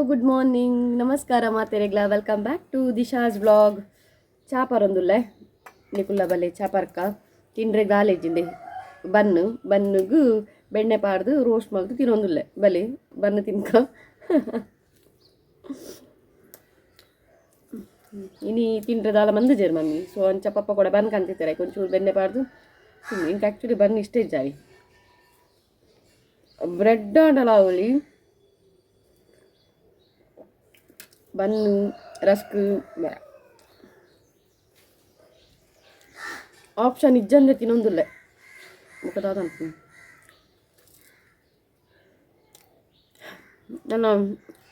Good morning, ನಮಸ್ಕಾರ ಮಾತೆರೆಗ್ಲ. Welcome back to Disha's vlog. ಚಾ ಪರೊಂದುಲ್ಲೆ ನಿಕುಲ್ಲ ಬಲ್ಲೆ ಚಾ ಪರ್ಕ ತಿಂಡ್ರೆ ಗಾಲೇಜಿಂದೆ ಬನ್ನು ಬನ್ನುಗು ಬೆಣ್ಣೆ ಪಾಡ್ದು ರೋಸ್ಟ್ ಮಲ್ತು ತಿನ್ನೊಂದುಲ್ಲೆ ಬಲೆ ಬನ್ನು ತಿನ್ಕ. ಇನಿ ತಿಂಡ್ರೆ ದಾಲ ಮಂದು ಮಮ್ಮಿ. ಸೊ ಅಂಚ ಪಪ್ಪ ಕೂಡ ಬನ್ ಕಂತಿತ್ತಾರೆ ಒಂಚೂರು ಬೆಣ್ಣೆ ಪಾಡ್ದು. ಇಂಕ ಆ್ಯಕ್ಚುಲಿ ಬನ್ ಇಷ್ಟೇ ಜಾರಿ ಬ್ರೆಡ್ ಆಂಡಲ ಅವಳಿ bun rusk option ಇಜ್ಜಂದೆ ತಿನ್ನೊಂದುಲ್ಲೆ ಮುಖದಾದ ನನ್ನ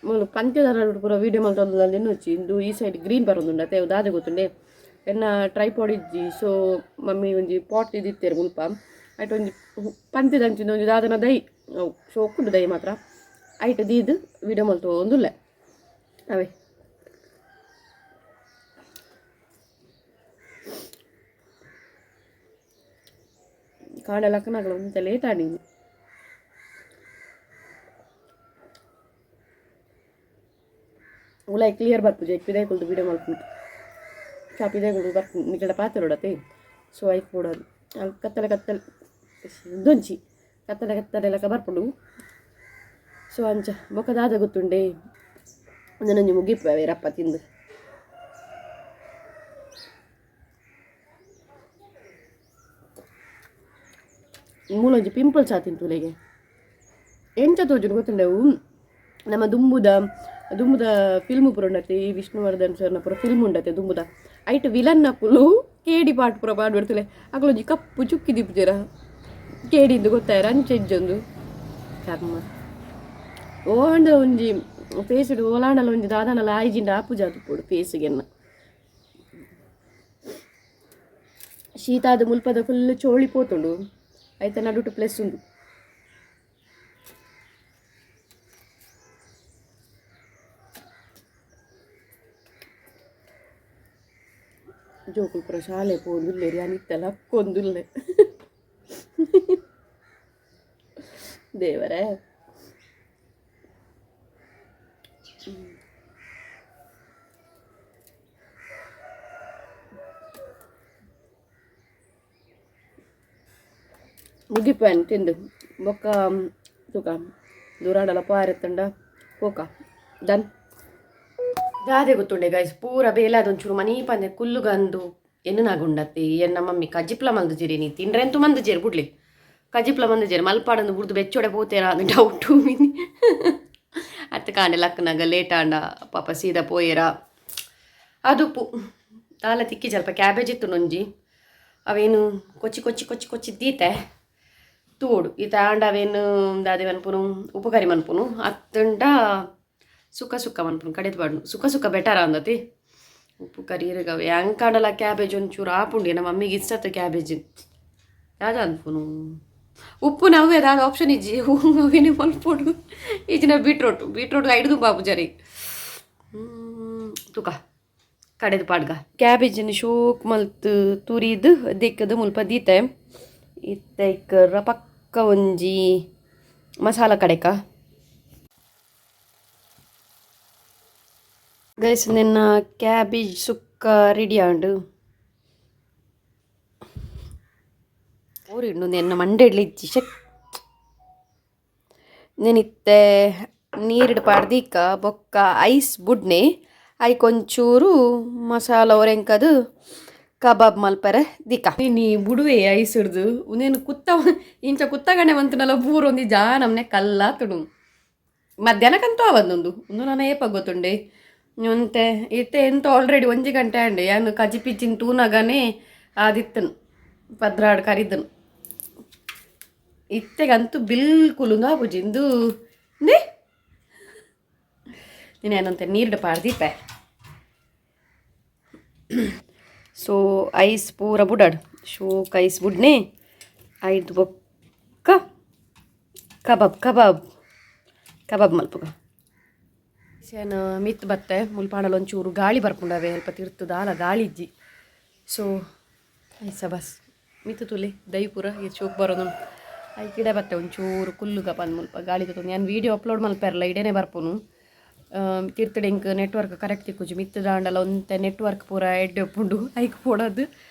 ಮೂಲು ಪಂಚದಾರ ಪೂರ ವೀಡಿಯೋ ಮಲ್ತೊಂದು ನೆನ್ನುಚ್ಚಿ. ಇಂದು ಈ ಸೈಡ್ ಗ್ರೀನ್ ಬರೋದುಂಡು ಅತ್ತೆ ದಾದೆ ಗೊತ್ತುಂಡೆ ಎನ್ನ ಟ್ರೈಪಾಡ್ ಇಜ್ಜಿ. ಸೊ ಮಮ್ಮಿ ಒಂಜಿ ಪಾಟ್ ಇದಿತ್ತೇರು ಮುಲ್ಪ ಐಟ್ ಒಂಜಿ ಪಂತಿದಂಚಿನ ಒಂಜಿ ದಾದನ ದೈ ಅವು ಶೋಕುಂಡು ದೈ ಮಾತ್ರ ಐಟ್ ದೀದ್ ವೀಡಿಯೋ ಮಲ್ತೊಂದುಲ್ಲೆ ಅವೇ. ಕಾಂಡೆ ಲಕ್ಕನಾಗಲ ಒಂತೆ ಲೇಟ್ ಆಂಡ್. ಉಲಾಯಿ ಕ್ಲಿಯರ್ ಬರ್ಪುಜಿ ಪಿದಾಯಿ ಕುಲ್ದು ವೀಡಿಯೋ ಮಲ್ಪುಂಡು ಚಾ ಪಿದಾಯಿ ಕುಲ್ದು ಬರ್ಪು ನಿಕಡ ಪಾತೆರೊಡತೆ. ಸೊ ಐಕ್ ಬೋಡಾದ್ ಅಲ್ಪ ಕತ್ತಲೆ ಕತ್ತಲೆ ಉಂದೊಂಜಿ ಕತ್ತಲೆ ಕತ್ತಲೆ ಲೆಕ್ಕ ಬರ್ಪುಂಡು. ಸೊ ಅಂಚ ಬೊಕ್ಕ ದಾದ ಗೊತ್ತುಂಡೆ ಒಂದೊಂಜಿ ಮುಗಿಪುವೆ ರಪ್ಪ ತಿಂದು. ಮೂಲೊಂಜಿ ಪಿಂಪಲ್ಸ್ ಆತಿಂತು ತುಲೆಗೆ ಎಂಚ ತೋಜುಂಡು ಗೊತ್ತುಂಡೆ. ಅವು ನಮ್ಮ ದುಂಬುದ ದುಂಬುದ ಫಿಲ್ಮ್ ಪೂರ ಉಂಡತೆ ಈ ವಿಷ್ಣುವರ್ಧನ್ ಸರ್ನ ಪೂರ ಫಿಲ್ಮ್ ಉಂಡತೆ ದುಂಬುದ ಐಟ್ ವಿಲನ್ ಅಕುಲು ಕೇಡಿ ಪಾಟ್ ಪೂರ ಪಾಡ್ಬೆಡ್ತಲೆ ಅಕುಲೊಂಜಿ ಕಪ್ಪು ಚುಕ್ಕಿ ದಿಪ್ಪುಜೆರ ಕೇಡಿಂದು ಗೊತ್ತಾಯರ ಅಂಚ ಇಜ್ಜೊಂದು ಕರ್ಮ ಓಂಡ ಒಂಜಿ ಫೇಸ್ಡ್ ಓಲಾಂಡಲ ಒಂಜಿ ದಾದಾನಲ ಆಯ್ಜಿಂಡ ಆಪುಜ ತುಪ್ಪೊಡು ಫೇಸ್ಗೆನ್ನ. ಶೀತಾದ ಮುಲ್ಪದ ಫುಲ್ ಚೋಳಿ ಪೋತುಂಡು ಐತ ನಡುಟು ಪ್ಲಸ್ ಉಂಡು. ಜೋಕುಲು ಪೂರ ಶಾಲೆ ಪೋವೊಂದುಲ್ಲೆರ್ ಯಾನ್ ಇತ್ತೆ ಲಕ್ಕೊಂದುಲ್ಲೆ ದೇವರೇ. ಮುಗಿಪುವೆನ್ ತಿಂದು ಬೊಕ್ಕ ತೂಕ ದೂರಾಂಡಲ ಪೋಯೆರೆತ್ತುಂಡ ಪೋಕ ಡನ್. ದಾದೆ ಗೊತ್ತುಂಡೆ ಗೈಸ್, ಪೂರ ಬೇಲಾದ ಒಂಚೂರು ಮನೀ ಪಂದೆ ಕುಲ್ಲುಗಂದು ಎನ್ನುನಾಗುಂಡತ್ತೆ. ಎನ್ನ ಮಮ್ಮಿ ಕಜಿಪ್ಲ ಮಂದುಜೆರಿ ನೀ ತಿಂಡ್ರೆ ಎಂತು ಮಂದುಜೆರ್ ಬುಡ್ಲಿ ಕಜಿಪ್ಲ ಮಂದುಜೆರ್ ಮಲ್ಪಾಡಂದು ಬುಡ್ದು ಬೆಚ್ಚೊಡೆ ಪೋತೇರಾ ಅದು ಡೌಟು ಮಿನಿ. ಅತ್ತ ಕಾಂಡೆ ಲಕ್ಕನಾಗ ಲೇಟ್ ಆಂಡ ಪಾಪ ಸೀದಾ ಪೋಯೇರಾ. ಅದುಪ್ಪು ದಾಲ ತಿಕ್ಕಿ ಸ್ವಲ್ಪ ಕ್ಯಾಬೇಜ್ ಇತ್ತು ನೊಂಜಿ ಅವೇನು ಕೊಚ್ಚಿ ಕೊಚ್ಚಿ ಕೊಚ್ಚಿ ಕೊಚ್ಚಿ ದೀತೆ ತೂಡು ಈತ ಆಂಡ ಅವೇನು ದಾದೆ ಮನ್ಪುನು ಉಪಕಾರಿ ಮನ್ಪುನು ಅತ್ತಂಡ ಸುಕ್ಕ ಸುಕ್ಕ ಮನ್ಪುನು ಕಡೆದು ಪಾಡ್ನು ಸುಕ್ಕ ಸುಕ್ಕ ಬೆಟರ್ ಅಂದತಿ ಉಪ್ಪು ಕರಿ ಇರಗವೆ ಅಂಕಾಂಡಲ ಕ್ಯಾಬೇಜ್ ಒಂಚೂರು ಆಪುಂಡು. ನಮ್ಮ ಮಮ್ಮಿಗೆ ಇಷ್ಟತ್ತು ಕ್ಯಾಬೇಜ್ ದಾದ ಅನ್ಪುನು ಉಪ್ಪು ನವ್ವೆ ದಾದ ಆಪ್ಷನ್ ಇಜ್ಜಿ ಅವೇನೆ ಮಲ್ಪೊಡು ಈಜಿನ ಬೀಟ್ರೋಟ್ ಬೀಟ್ರೋಟ್ ಐಡ್ದು ಬಾಬು ಜರಿ ತುಕ ಕಡೆದು ಪಾಡ್ಗ ಕ್ಯಾಬೇಜನ್ನು ಶೋಕ್ ಮಲ್ತ್ ತುರಿದು ದೆಕ್ಕದು ಮುಲ್ಪ ದೀತೆ ಇತ್ತೆ ರಪಕ್ಕ ಒಂಜಿ ಮಸಾಲ ಕಡೆಕ. ಗೈಸ್, ನಿನ್ನ ಕ್ಯಾಬೇಜ್ ಸುಕ್ಕ ರೆಡಿ ಆಂಡು ಊರಿಂಡು ನಿನ್ನ ಮಂಡೆಡ್ಲಿ ಇಜ್ಜಿ ಶಕ್ ನೆನಿತ್ತೆ ನೀರಿಡ್ ಪಾಡ್ದೀಕ ಬೊಕ್ಕ ಐಸ್ ಬುಡ್ನೆ ಐಕೊಂಚೂರು ಮಸಾಲ ಒರೆಂಕದು ಕಬಾಬ್ ಮಲ್ಪರೆ ದಿಕ್ಕ ನೀ ಬುಡುವೆ ಐಸ್ ಹಿಡ್ದು ಉಂದೇನು ಕುತ್ತ ಇಂಚ ಕುತ್ತಗಣೆ ಮಂತನಲ್ಲ ಪೂರೊಂದು ಜಾನಮ್ನೆ ಕಲ್ಲಾತುಡು ಮಧ್ಯಾಹ್ನಕ್ಕಂತೂ ಆವೊಂದುಂಡು ಉಂದು ನಾನು ಏಪ ಗೊತ್ತುಂಡೆ ಒಂತೆ ಇತ್ತೆ ಎಂತ ಆಲ್ರೆಡಿ ಒಂಜಿ ಗಂಟೆ ಅಂಡೆ ಯಾನು ಕಜಿ ಪಿಚ್ಚಿನ ತೂನಗನೇ ಆದಿತ್ತನು ಪದ್ರಾಡ್ ಕರಿದನು ಇತ್ತೆಗಂತೂ ಬಿಲ್ಕುಲ್ ಆಪುಜಿ ಇಂದು ನೇ ನೀನೇನಂತೆ ನೀರ್ಡ್ ಪಾಡ್ದೀಪೆ. ಸೊ ಐಸ್ ಪೂರ ಬುಡಾಡ್ ಶೋಕ್ ಐಸ್ ಬುಡ್ನೆ ಐದು ಬೊಕ್ಕ ಕಬಾಬ್ ಕಬಾಬ್ ಕಬಾಬ್ ಮಲ್ಪುಗ. ಸೇನ ಮಿತ್ ಬತ್ತೆ ಮುಲ್ಪಾಂಡಲ ಒಂಚೂರು ಗಾಳಿ ಬರ್ಪುಂಡವೆ ಅಲ್ಪ ತಿರ್ತು ದಾಲ ಗಾಳಿ ಇಜ್ಜಿ. ಸೊ ಐಸ ಬಸ್ ಮಿತ್ತು ತುಲೆ ದೈ ಪೂರ ಈ ಚೋಕ್ ಬರೋದು I ಗಿಡ ಬತ್ತೆ ಒಂಚೂರು ಕುಲ್ಲುಗ ಬಂದು ಮುಲ್ಪ ಗಾಳಿ ತೂತು. ನಾನು ವೀಡಿಯೋ ಅಪ್ಲೋಡ್ ಮಲ್ಪೆರಲ್ಲ ಇಡೇನೆ ಬರ್ಪುನು. ತಿರ್ತಡೆ ಇಂಕ್ ನೆಟ್ವರ್ಕ್ ಕರೆಕ್ಟ್ ತಿಕ್ಕುಜಿ ಮಿತ್ತು ದಾಂಡಲ ಒಂತೆ ನೆಟ್ವರ್ಕ್ ಪೂರ ಎಡ್ಡೆ ಉಪ್ಪುಂಡು ಐಕ್ ಪೋಡದು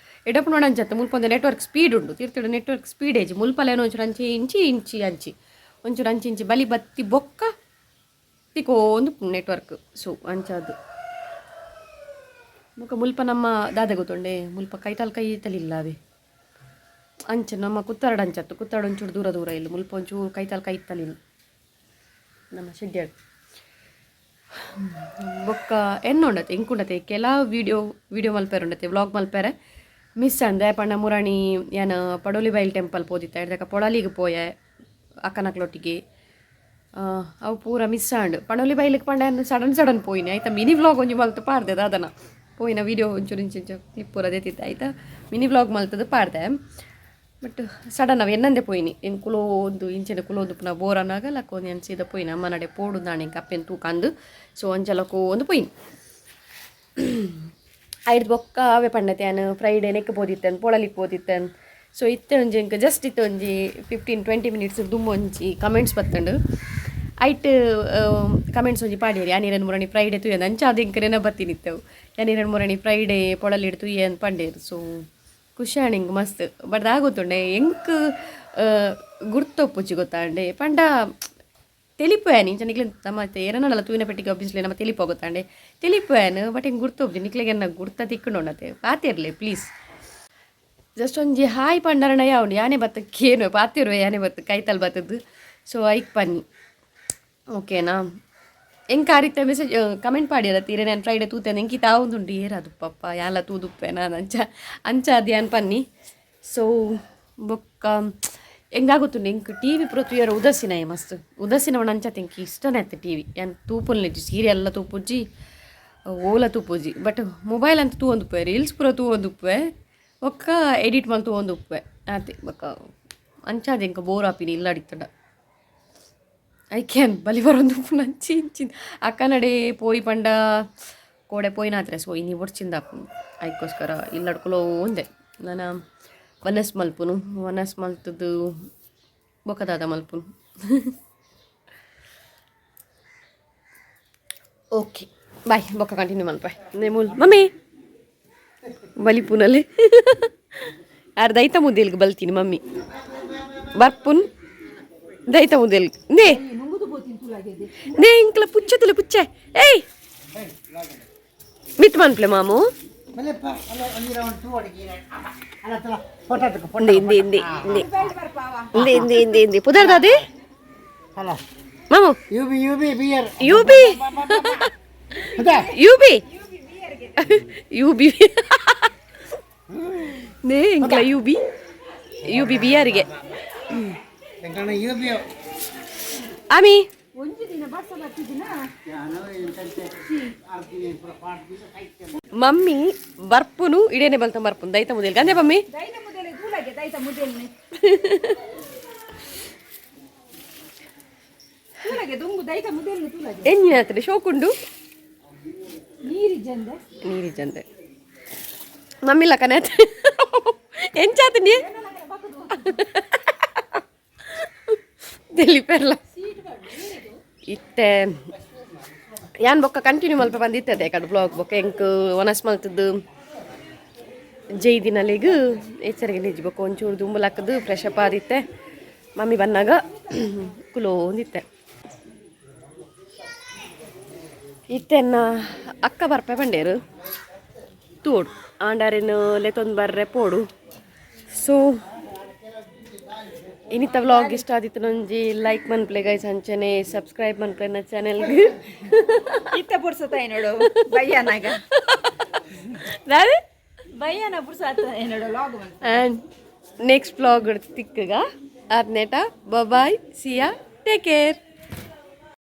ಎಡ್ಡೆ ಅಂಚತ್ತ ಮುಲ್ಪ ಒಂದು ನೆಟ್ವರ್ಕ್ ಸ್ಪೀಡ್ ಉಂಡು ತಿರ್ತಡೆ network speed age ಮುಲ್ಪಲೇನೋ ಒಂಚೂರು ಅಂಚಿ ಇಂಚಿ ಇಂಚಿ ಅಂಚಿ ಒಂಚೂರು ಅಂಚಿ ಇಂಚಿ ಬಲಿ ಬತ್ತಿ ಬೊಕ್ಕ ತಿಕ್ಕೋಂದು ನೆಟ್ವರ್ಕ್ ಸೊ ಅಂಚಾದು ಮುಕ ಮುಲ್ಪ ನಮ್ಮ ದಾದ ಗೊತ್ತುಂಡೆ ಮುಲ್ಪ ಕೈತಾಲ್ ಕೈ ತಲಿಲ್ಲ ಅವೇ ಅಂಚೆ ನಮ್ಮ ಕುತ್ತಾರಡ ಅಂಚತ್ತು ಕುತ್ತಾಡ ಒಂಚೂರು ದೂರ ದೂರ ಇಲ್ಲ ಮುಲ್ಪ ಒಂಚೂರು ಕೈತಾಲ್ ಕೈ ತಲಿಲ್ಲ ನಮ್ಮ ಶೆಡ್ಯಾಡ್ ಬೊಕ್ಕ ಎನ್ನುಂಡತೆ ಇಂಕುಂಡತೆ ಕೆಲ ವಿಡಿಯೋ ವಿಡಿಯೋ ಮಲ್ಪೆರೆ ಉಂಡತೆ ವ್ಲಾಗ್ ಮಲ್ಪೆರೆ ಮಿಸ್ ಅಂದೆ ಪಂಡ ಮುರಾಣಿ ಯಾನ ಪಡೋಲಿ ಬೈಲ್ ಟೆಂಪಲ್ ಪೋದಿತ್ತ ಎಡ್ದಕ ಪೊಳಲಿಗೆ ಪೋಯೆ ಅಕ್ಕನಕ್ಲೊಟ್ಟಿಗೆ ಅವು ಪೂರ ಮಿಸ್ ಆಂಡ್ ಪಡೋಲಿ ಬೈಲಿಗೆ ಪಂಡ ಸಡನ್ ಸಡನ್ ಪೋಯಿನಿ ಆಯ್ತಾ ಮಿನಿ ವ್ಲಾಗ್ ಒಂಜಿ ಮಲ್ತು ಪಾಡ್ದೆ ದಾದನ ಪೋಯಿನ ವಿಡಿಯೋ ಒಂಚೂರು ಇಂಚು ಕ್ಲಿಪ್ ಪೂರ ದೇತಿತ್ತು ಆಯ್ತಾ ಮಿನಿ ವ್ಲಾಗ್ ಮಲ್ತದ್ದು ಪಾಡ್ದೆ ಬಟ್ ಸಡನ್ ಅವು ಎನ್ನಂದೆ ಪೋಯಿನಿ ಎಂಕ್ ಕುಲೋಂದು ಇಂಚಿನ ಕುಲೋಂದು ಪುನಃ ಬೋರ್ ಅನ್ನಾಗ ಲಕ್ಕೊಂದು ಎನ್ ಸೀದಾ ಪೋಯಿನಿ ಅಮ್ಮ ನಡೆ ಪೋಡು ದಾಣೆ ಎಂಕ್ ಅಪ್ಪೆನ್ ತೂಕಂದು ಸೊ ಅಂಚ ಲಕ್ಕೊಂದು ಪೋಯಿನಿ ಐದು ಬೊಕ್ಕ ಅವೇ ಪಂಡತೆ ಯಾನ್ ಫ್ರೈಡೆ ನೆಕ್ ಪೋದಿತ್ತೇನೆ ಪೊಳಲಿಗೆ ಪೋದಿತ್ತೇನೆ ಸೊ ಇತ್ತೆ ಒಂಜಿ ಎಂಕ್ ಜಸ್ಟ್ ಇತ್ತೆ ಒಂಜಿ 15-20 ಮಿನಿಟ್ಸ್ ದುಂಬು ಒಂಜಿ ಕಮೆಂಟ್ಸ್ ಬತ್ತಂಡು ಐಟ್ ಕಮೆಂಟ್ಸ್ ಒಂಜಿ ಪಾಡಿಯರಿ ಯಾನ್ ಮುರಣಿ ಫ್ರೈಡೆ ತುಯನ್ ಅಂಚ ಅದು ಎಂಕ್ ನೆನ ಬತ್ತಿನಿತ್ತೆವು ಯಾನ್ ಮುರಣಿ ಫ್ರೈಡೆ ಪೊಳಲಿಡ್ ತುಯನ್ ಪಂಡೇರು ಸೊ ಖುಷಿ ಆಂಡ್ ಎಂಕ್ ಮಸ್ತ್ ಬಟ್ ದಾದ ಎಂಕ್ ಗುರ್ತೊಪ್ಪುಜಿ ಗೊತ್ತಾಂಡೆ ಪಂಡ ತೆಲಿಪುಯಾನ್ ಇಂಚ ನಿಕ್ಲೆ ನಮ್ಮ ಏರನಲ್ಲ ತೂವಿನ ಪೆಟ್ಟಿಗೆ ಆಬ್ವಿಯಸ್ಲಿ ನಮ್ಮ ತೆಲಿಪು ಗೊತ್ತಾಂಡೆ ತೆಲಿಪುಯಾನ್ ಬಟ್ ಎಂಕ್ ಗುರ್ತೊಪ್ಪುಜಿ ನಿಕ್ಲೆಗೆ ಎನ್ನ ಗುರ್ತ ತಿಕ್ಕುಂಡತೆ ಪಾತಿರ್ಲೆ ಪ್ಲೀಸ್ ಜಸ್ಟ್ ಒಂಜಿ ಹಾಯ್ ಪಂಡರಣ ಯಾವುಂಡು ಯಾನೆ ಬತ್ತ ಕೇನು ಪಾತಿರುವೆ ಯಾನೆ ಬತ್ತು ಕೈತಲ್ ಬತ್ತದ್ದು ಸೊ ಐಕ್ ಪನ್ನಿ ಓಕೆನಾ ಎಂಕ್ ಆರಿತ್ತ ಮೆಸೇಜ್ ಕಮೆಂಟ್ ಪಾಡ್ಯರ ತೀರೆ ನಾನು ಫ್ರೈಡೆ ತೂತೇನೆ ಎಂಕಿ ತಾವುಂದುಂಡು ಏರದು ಪಪ್ಪ ಯಾಲ ತೂದುಪ್ಪೆ ನಾನು ಅಂಚ ಅಂಚ ಅದು ಯಾನ್ ಪನ್ನಿ ಸೊ ಬೊಕ್ಕ ಎಂಗಾಗುತ್ತುಂಡು ಎಂಕ್ ಟಿ ವಿ ಪೂರ ತೂಯರ ಉದಾಸೀನ ಮಸ್ತ್ ಉದಾಸೀನ ಅಂಚ ಎಂಕ್ ಇಷ್ಟನೇ ಆಯ್ತು ಟಿ ವಿ ಯಾನ್ ತೂಪುಲ್ನೆಜ್ಜಿ ಸೀರಿಯಲ್ ತೂಪುಜ್ಜಿ ಓಲ ತೂಪುಜಿ ಬಟ್ ಮೊಬೈಲ್ ಅಂತ ತೂವೊಂದುಪ್ಪೆ ರೀಲ್ಸ್ ಪೂರ ತೂವೊಂದುಪ್ಪೆ ಬೊಕ್ಕ ಎಡಿಟ್ ಮಲ್ತ್ ತೂವೊಂದುಪ್ಪೆ ಆತೆ ಬೊಕ್ಕ ಅಂಚಾದ್ ಎಂಕ್ ಬೋರ್ ಆಪಿನಿ ಇಲ್ಲಡಿತ್ತಡ ಐಕ್ಯಾನ್ ಬಲಿ ಬರೊಂದುಪ್ಪುಂಡು ಅಂಚಿ ಇಂಚಿನ ಅಕ್ಕನಡೆ ಪೋಯಿ ಪಂಡ ಕೋಡೆ ಪೋಯಿನಾತ್ರೆ ಸೊ ಇನಿ ಬೊಡ್ಚಿಂದ ಐಕ್ಕೋಸ್ಕರ ಇಲ್ಲಡ್ಕೊಲೋ ಒಂದೆ ನನ ವನಸ್ ಮಲ್ಪುನು ವನಸ್ ಮಲ್ತದ್ದು ಬೊಕ್ಕ ದಾದ ಮಲ್ಪುನು ಓಕೆ ಬಾಯ್ ಬೊಕ್ಕ ಕಂಟಿನ್ಯೂ ಮಲ್ಪಾಯ್ ನೇಮೂಲ್ ಮಮ್ಮಿ ಬಲಿಪುನಲ್ಲಿ ಯಾರು ದೈತ ಮುದ್ದೆಲ್ಗೆ ಬಲ್ತೀನಿ ಮಮ್ಮಿ ಬರ್ಪುನ್ ದೈತ ಮುದ್ದೆಲ್ಗೆ ನೇ ನೇ ಇಂಕ್ಲ ಪುಚ್ಚೆ ಪುಚ್ಚೆ ಏಯ್ ಮಿತ್ ಮನ್ಪ್ಲೆ ಮಾಮು ಇಂದೆ ಇಂದೆ ಇಂದೆ ಇಂದೆ ಇಂದೆ ಇಂದೆ ಇಂದೆ ಪುದರ್ ದಾದಿ ಮಾಮು UB UB beer UB UB UB ನೇ ಇಂಕ್ಲ ಯುಬಿ ಯುಬಿ ಬಿಯರ್ಗೆ ಯುಬಿ ಆಮಿ ಮಮ್ಮಿ ಬರ್ಪುನು ಇಡೇನೆ ಬಲ್ತ ಬರ್ಪುನು ದೈತ ಮುದೇಲ್ ಗಂದೆ ಮಮ್ಮಿ ಎಂಜಿನ ಶೋಕುಂಡು ನೀರಿಜಂದೆ ಮಮ್ಮಿ ಲಕ್ಕನೆ ಎಂಚಾತ ನೀ ತೆಲಿಪೆರ್ಲ ಇತ್ತೆ ಯಾನ್ ಬೊಕ್ಕ ಕಂಟಿನ್ಯೂ ಮಲ್ಪ ಬಂದಿತ್ತದೆ ಕಡೆ ಬ್ಲಾಗ್ ಬೊಕ್ಕ ಎಂಕ್ ಒನಸ್ ಮಲ್ತದ್ದು ಜೈ ದಿನಲಿಗ್ ಎಚ್ಚರಿಗೆ ನಿಜ ಬೊಕ್ಕ ಒಂಚೂರು ದುಂಬುಲಾಕದು ಫ್ರೆಶ್ ಅಪ್ ಆದಿತ್ತೆ ಮಮ್ಮಿ ಬಂದಾಗ ಕುಲೋಂದಿತ್ತೆ ಇತ್ತೆನ್ನ ಅಕ್ಕ ಬರ್ಪೆ ಬಂಡೇರು ತೋಡು ಆಂಡಾರೇನು ಲೆತ್ತೊಂದು ಬರ್ರೆ ಪೋಡು ಸೊ ಇನ್ನಿತ ವ್ಲಾಗ್ ಇಷ್ಟ ಆದಿತ್ತು ನೊಂಜಿ ಲೈಕ್ ಮನ್ಪ್ಲೆ ಗೈಸ್ ಅಂಚನೆ ಸಬ್ಸ್ಕ್ರೈಬ್ ಮನ್ಪ್ಲೆ ನನ್ನ ಚಾನೆಲ್ಗೆ ಇತ್ತ ಪುರ್ಸತ ನೋಡು ಬಯ್ಯನಾಗ ದಾದೆ ಬಯ್ಯನ ಪುರ್ಸತ ನೋಡು log and next vlog ತಿಕ್ಕಗ ಆದ್ನೇಟ bye see ya take care.